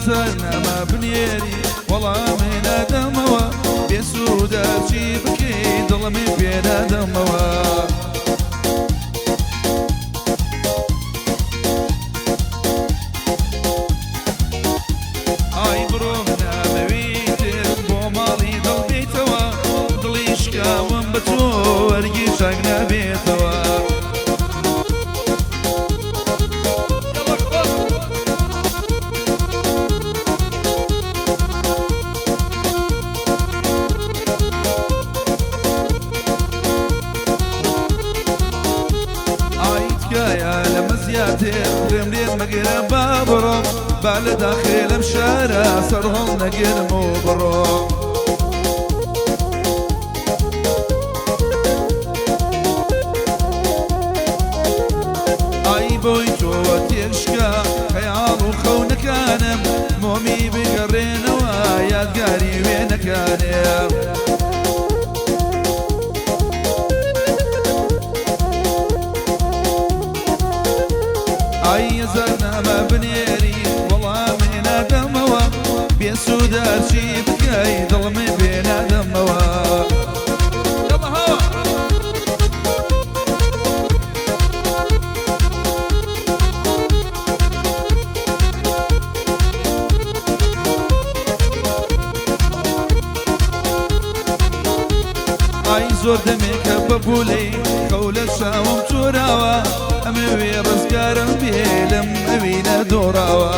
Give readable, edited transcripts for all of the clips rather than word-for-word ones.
هەزار نامە بنێری وەڵامێ نادەمەوە، بێسوودە چی بکەی دڵمی پێ نادەمەوە. ئای بڕۆ نامەویتر بۆ ماڵی دڵ بێیتەوە، دڵی شکاوم بە تۆ هەرگیز چاک نابێتەوە. ئای تکایە لەمە زیاتر ڕێم لێ مەگرە با بڕۆم، با لە داخێ لەم شارە سەر هەڵنەگرم و بڕۆم. ئای بۆی تۆوە تێکشکا خەیاڵ و خەونەکانم، مۆمی بگەڕێنەوە یادگاری وێنەکانم. ئای هەزار نامە بنێری وەڵامێ نادەمەوە، بێسوودە چی بکەی دڵمێ پێ نادەمەوە. ئای زۆر دەمێکە بە پولەی خەو لە چاوم چۆراوە، ئەمەوێ ڕزگارم بێ لەم ئەوینە دۆڕاوە.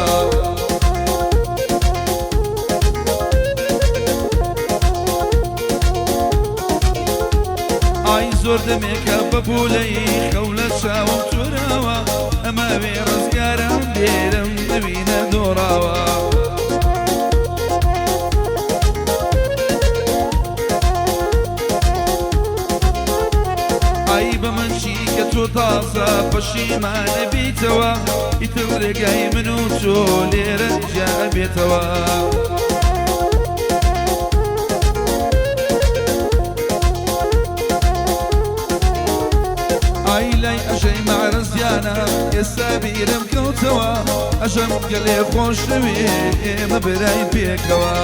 ئای زۆر دەمێکە بە پولەی خەو لە چاوم چۆراوە، ئەمەوێ ڕزگارم بێ لەم ئەوینە دۆڕاوە. ئای بە من چی کە تۆ تازە پەشیمانە بیتەوە، ئیتر ڕێگای من و تۆ لێرە جیا ئەبێتەوە. ئای لای ئەژەی مەعرەزیانە ئێستا بیرم کەوتەوە، ئەژەم گەلێ خۆش دەوێ ئێمە برای پێکەوە.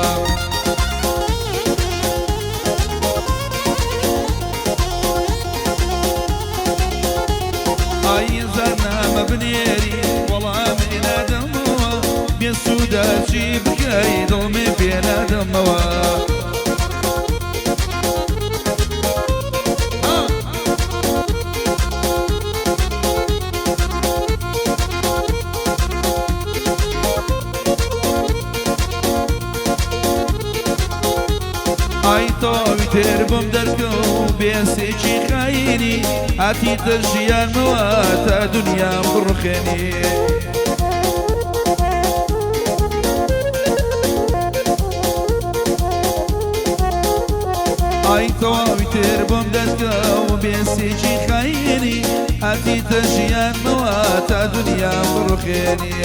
ئای هەزار نامە بنێری وەڵامێ نادەمەوە، بێسوودە چی بکەی دڵمێ پێ نادەمەوە. ئای تەواوی تێر بۆم دەرکەو بێسێکی خاینی، هاتیتە ژیانمەوە تا دنیام بڕوخێنی. ئای تەواوی تێر بۆم دەرکەو بێسێکی خاینی، هاتیتە ژیانمەوە تا دنیام بڕوخێنی.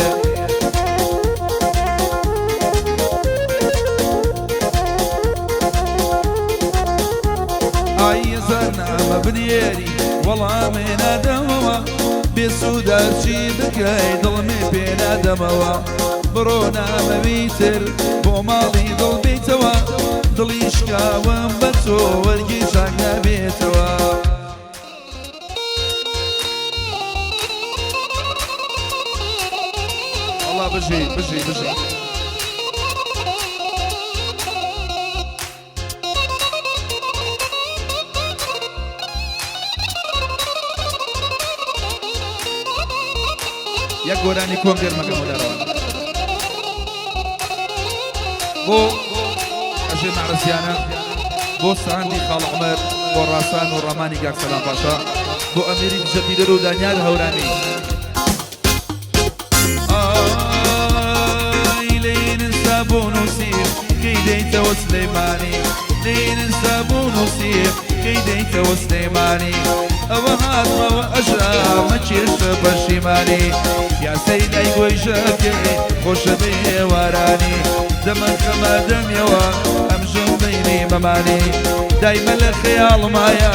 ئای هەزار نامە بنێری وەڵامێ نادەمەوە، بێسوودە چی بکەی دڵمێ پێ نادەمەوە. بڕۆ نامەویتر بۆ ماڵی دڵ بیتەوە، دڵی شکاوم بە تۆ وەرگی چاک نابێتەوە. الله بژی بژی بژی. یەک گۆرانی کۆن گەرمەکەم دەرەوە بۆ ئەژێ مەعرەزیانە، بۆ ساندی خاڵ عومەر، بۆ ڕاسان و ڕەمانی کاک سەلام پاشا، بۆ ئەمیری دژەتیدەر و دانیار هەورامی. ئای لێی ننسا بۆ نووسیم کەی دەیتەوە سلەیمانی، لێی ننسا بۆ نووسیم کەی دەیتەوە سلەیمانی. ئەوە هاتمەوە ئەژا مەکێشە پەشیمانی، یاسەی لای گۆیژەکەی خۆشە بێوارانی. دەمە خەمە دەمیەوە ئەمژم بینی مەمانی، دایمە لە خەیاڵمایە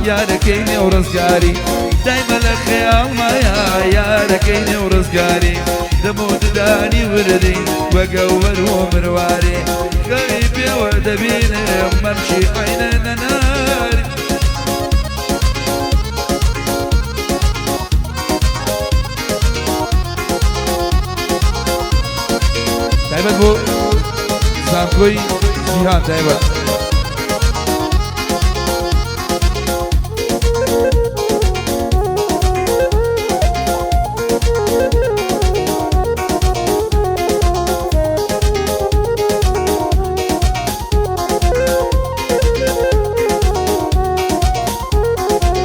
یارەکەی نێو ڕزگاری، دایمە لە خەیاڵمایە یارەکەی نێو ڕزگاری. دەم و گلدانی وردی وەگەوەر و مرواری خەوی پێوە دەبینم مەمکی عینە نەناری. تایبەت بۆ زانکۆی جیهان تایبەت.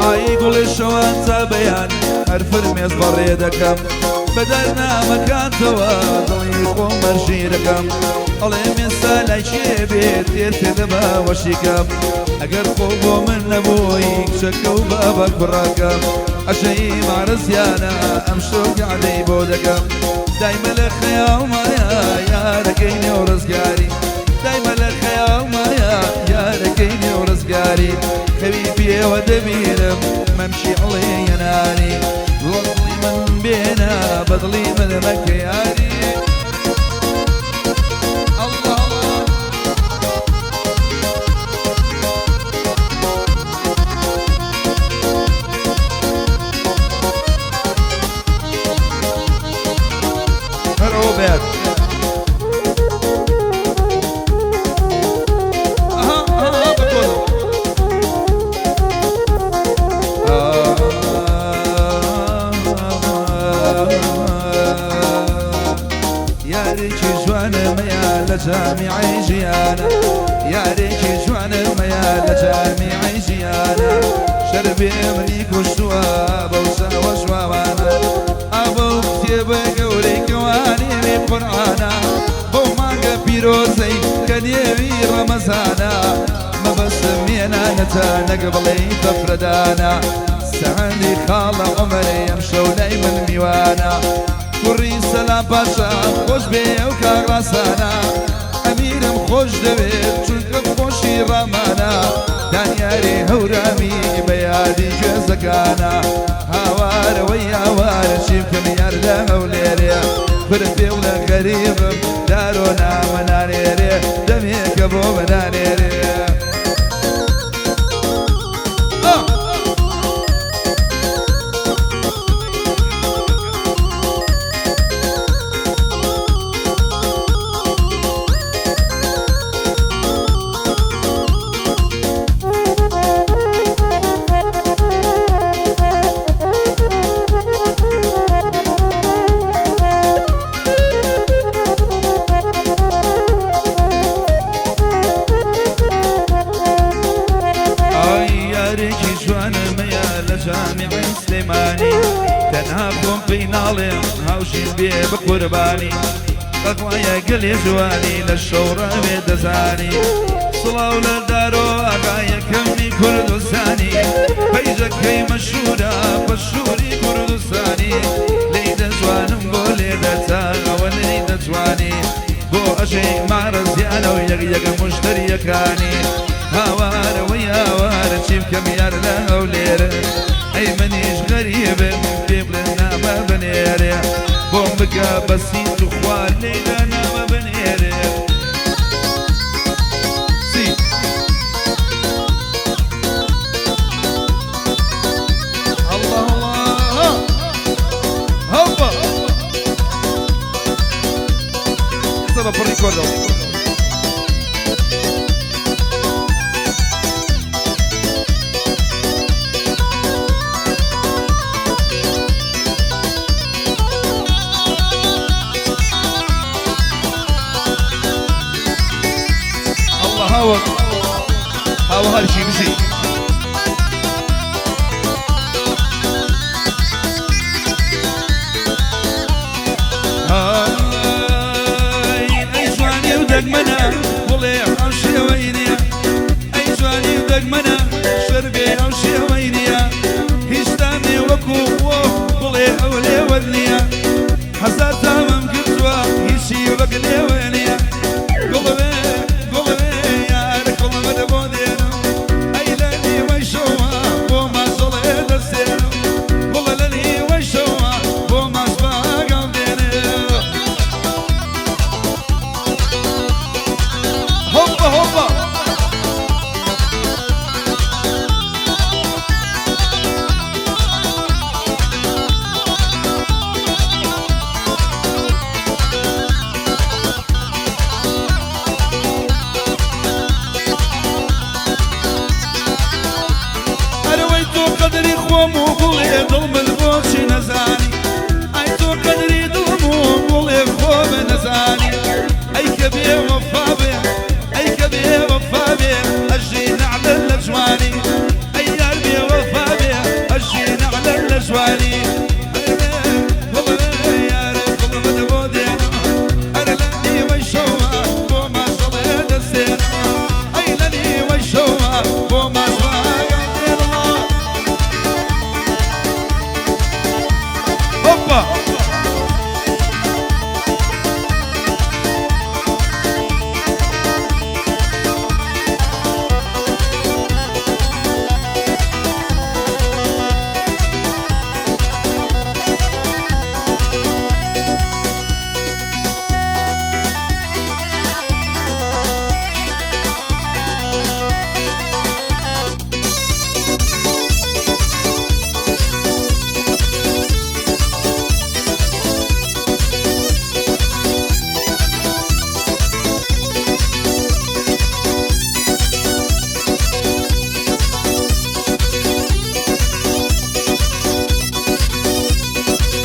ئای گوڵی شەوان تا بەیان هەر فرمێز بەڕێ دەکەم بەدەر نامەکاتەوە دڵی خۆم بەرژیرەکەم ئەڵێم ئێستا لای کێ بێت تێر لە باوەشیکەم ئەگەر خۆ بۆ من نەبووی کچەکە و بابە کوڕەکەم ئەشەی مارزیانە ئەم شەو گەعدەی بۆ دەکەم دایمە لە خەیاڵمایە یارەکەی نێو ڕزگاری دایمە لە خەیاڵمایە یارەکەی نێو ڕزگاری خەوی پێوە دەبینم مەمشی ئەڵێ یەناری دڵی من بێنە بەدڵی من مەکە یاری. الله الله هەر ئەوە بەیاد. ئەها ئەها بەکۆڵم. یارێکی جوانمەیە لە جامیعەی ژیانە یارێکی جوانمەیە لە جامیعەی ژیانە شەربێ منی کوشتووە بەو چاوە جوانە ئابەو کتێبە گەورەی کەوانێوی قورئانە بەو مانگە پیرۆزەی کە نێوی ڕەمەزانە مەبەستم مێنانەتە نەک بڵێی تەفرەدانە سەهەندی خاڵە عومەرەی ئەمشەو لای من میوانە کوڕی سەلام پاشا خۆش بێ ئەو کاغراسانە ئەمیرم خۆش دەوێت چونکە خۆشی ڕامانە دانیاری هەورامی بە یادی گوێزەکانە هاوارەوەی هاوارە چی بکەم یار لە هەولێرێ برم پێو لە غەریبم دارۆ نامە نانێرێ دەمێکە بۆ بە نانێرێ. ئای یارێکی جوانمەیە لە جامیعەی سلێمانی تەنها خۆم پێی ناڵێم هاوژین بێ بە قوربانی بەخوایە گەلێ جوانی لە شەوڕەوێ دەزانی سڵاو لە دارۆ ئاغا یەکەمی کوردستانی پەیجەکەی مەشهورە بەشووری کوردستانی لێی دەجوانم بۆ لێدە تا ئەوە لێی دەجوانی بۆ ئەژەی مارەزیانە و یەک یەک مشتەریەکانی هاوارەوەی هاوارە چی بکەم یار لە هەولێرە ئەی منیش غەریبم پێ بڵێ نامە بنێرێ بۆم بکە بەسیت و خوار لێدا نامە بنێرێ. سی الله الله هەوبە ئێستا بە پڕی کۆردەوە. الله هاوە هاوە هەرشی بژی. ئای ئەی جوانی و دەگمەنە بڵێ ئەو شێوەی نییە ئەی جوانی و دەگمەنە شەربێ ئەو شێوەی نییە هیچ تامێ وەکوو خۆ بڵێ ئەو لێوەت نییە هەزار تامم گرتووە هیچی وەک لێوە نییە گوڵوێ گوڵوێ یارە کوڵمت بۆ دێنم ئەی لە نیوەی شەوە بۆ ماسەڵێ دەستێنم گوڵە لە نیوەی شەوە بۆ ماسباگەم دێنێ. هۆپا.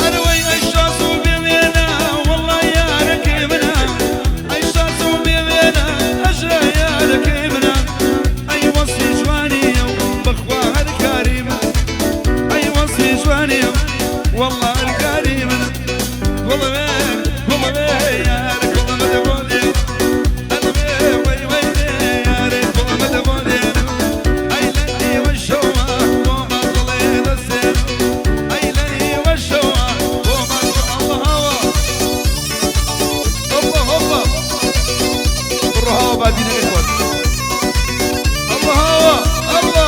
ئەروەی ئەی شاز و بێوێنە وەڵڵا یارەکەی منە، ئەی شاز و بێوێنە ئەژرا یارەکەی منە، ئەی وەسفی جوانیە و بەخوا هەر کاری من، ئەی وەسفی جوانیە و وەڵڵا هەر کاری من. گوڵەوێ گوڵەوێ یارە گوڵەمە دەبۆ لێ، ئەلوێ وەی وەی لێ یارێ گوڵەمە دەبۆ لێ، ئەی لە ئێوە شەوە بۆ ماڵ دڵێ دەسێن، ئەی لە ئێوە شەوە بۆ ماڵ. ئەڵڵا هاوە هۆپا هۆپا، بڕۆ هاوە بادینەکەی خۆت. ئەڵڵا هاوە ئەڵڵا،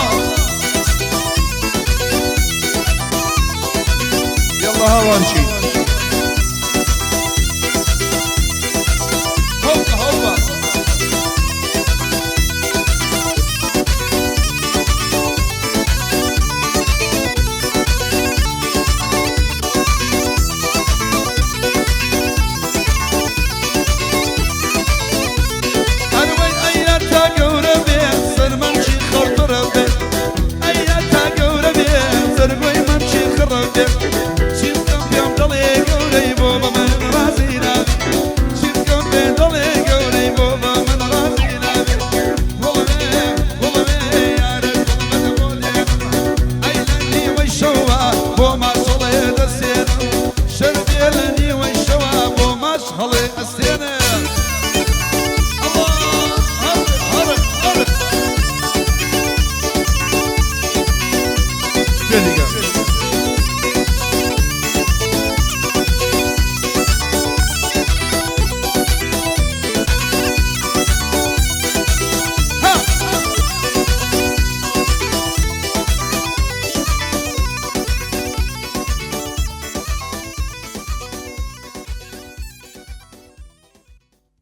یەڵڵا هاوان چی.